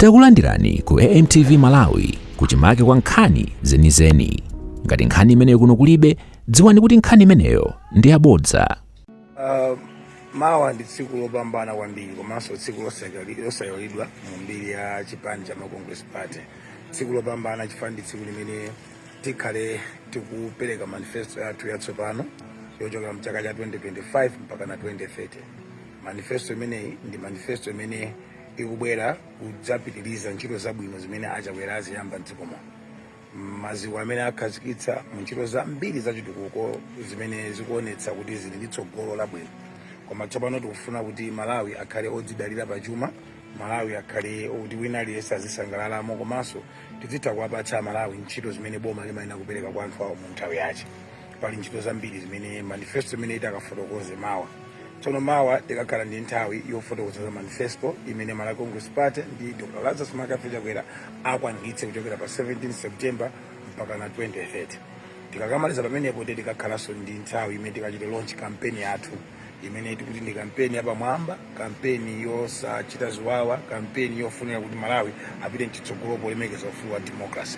Takulandirani ku AMTV Malawi, kuchimake kwa nkhani zenizeni. Ngati nkhani imeneyo kuno kulibe, dziwani kuti nkhani imeneyo ndi yabodza. Mawa ndi tsiku lopambana kwambiri komanso tsiku losayiwalidwa mu mbiri ya chipani cha Congress Party. Tsiku lopambana chifukwa ndi tsiku limene tikhale tikupereka manifesto yathu yatsopano yochokera mchaka cha 2025 mpaka na 2030. Manifesto imeneyi ndi manifesto imene ikubwera kudzapitiriza ntchito zabwino zimene aChakwera aziyamba mdziko muno, maziko amene akhazikitsa mu ntchito zambiri zachitukuko zimene zikuonetsa kuti zili ndi tsogolo labwino. Koma tsopano tikufuna kuti Malawi akhale odzidalira pachuma, Malawi akhale kuti wina aliyense azisangalalamo, komanso tizitha kuwapatsa Malawi ntchito zimene boma limayenera kupereka kwa anthu awo mu nthawi yache. Pali ntchito zambiri zimene manifesto imene itakafotokoze mawa. Tsono mawa tikakhala ndi nthawi yofotokoza za manifesto imene Malawi Congress Party ndi Dr Lazarus McCarthy Chakwera akwaniritse kuchokera pa 17 September mpaka na 2030. Tikakamaliza pamenepo, ndi tikakhalanso ndi nthawi imene tikachite launch campaign yathu imene tikuti ndi kampeni yapamwamba, kampeni yosachita ziwawa, kampeni yofunira kuti Malawi apite mchitsogolo polemekeza ufulu wa democracy.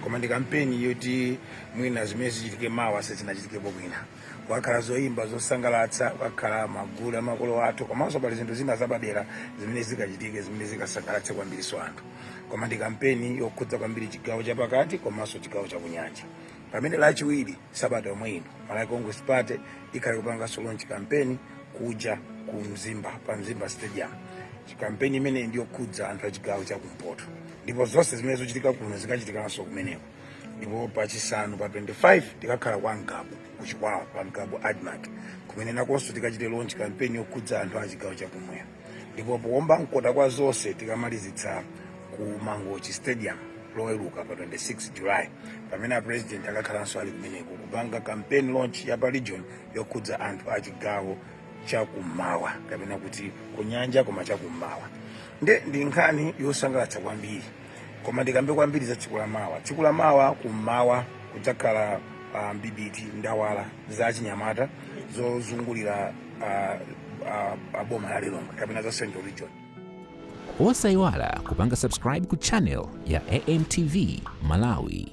Koma ndi kampeni yoti mwina zimene zichitike mawa sizinachitikepo kwina. Kwakhala zoyimba zosangalatsa, kwakhala magulu amakolo athu, komanso pali zinthu zina zapadera zimene zikachitike zimene zikasangalatse kwambiriso anthu. Koma ndi kampeni yokhudza kwambiri chigawo chapakati komanso chigawo chakunyanja. Pamene Lachiwiri sabata yomwe ino, Malawi Congress Party ikhale kupanganso launch campaign kuja ku Mzimba, pa Mzimba Stadium. Kampeni imeneyi ndiyokhudza anthu a chigawo chakumpoto, ndipo zonse zimene zochitika kuno zikachitikanso kumeneko. Ndipo pachisanu pa 25 tikakhala kwa Ngabu, kuChikwawa, pa Ngabu ADMARC, kumene nakonso tikachite launch campaign yokhudza anthu a chigawo chakumwera. Ndipo kuomba mkota kwa zonse, tikamalizitsa ku Mangochi Stadium Loweruka pa 26 July, pamene a president akakhalanso ali kumeneko kupanga campaign launch ya pa region yokhudza anthu a chigawo chakummawa, kapena kuti kunyanja koma chakummawa. Nde ndi nkhani yosangalatsa kwambiri. Koma ndikambe kwambiri za tsiku la mawa. Tsiku la mawa kummawa kudzakhala mbibiti, ndawala za chinyamata zozungulira boma la Lilongwe kapena za Central Region. Osayiwala kupanga subscribe ku channel ya AMTV Malawi.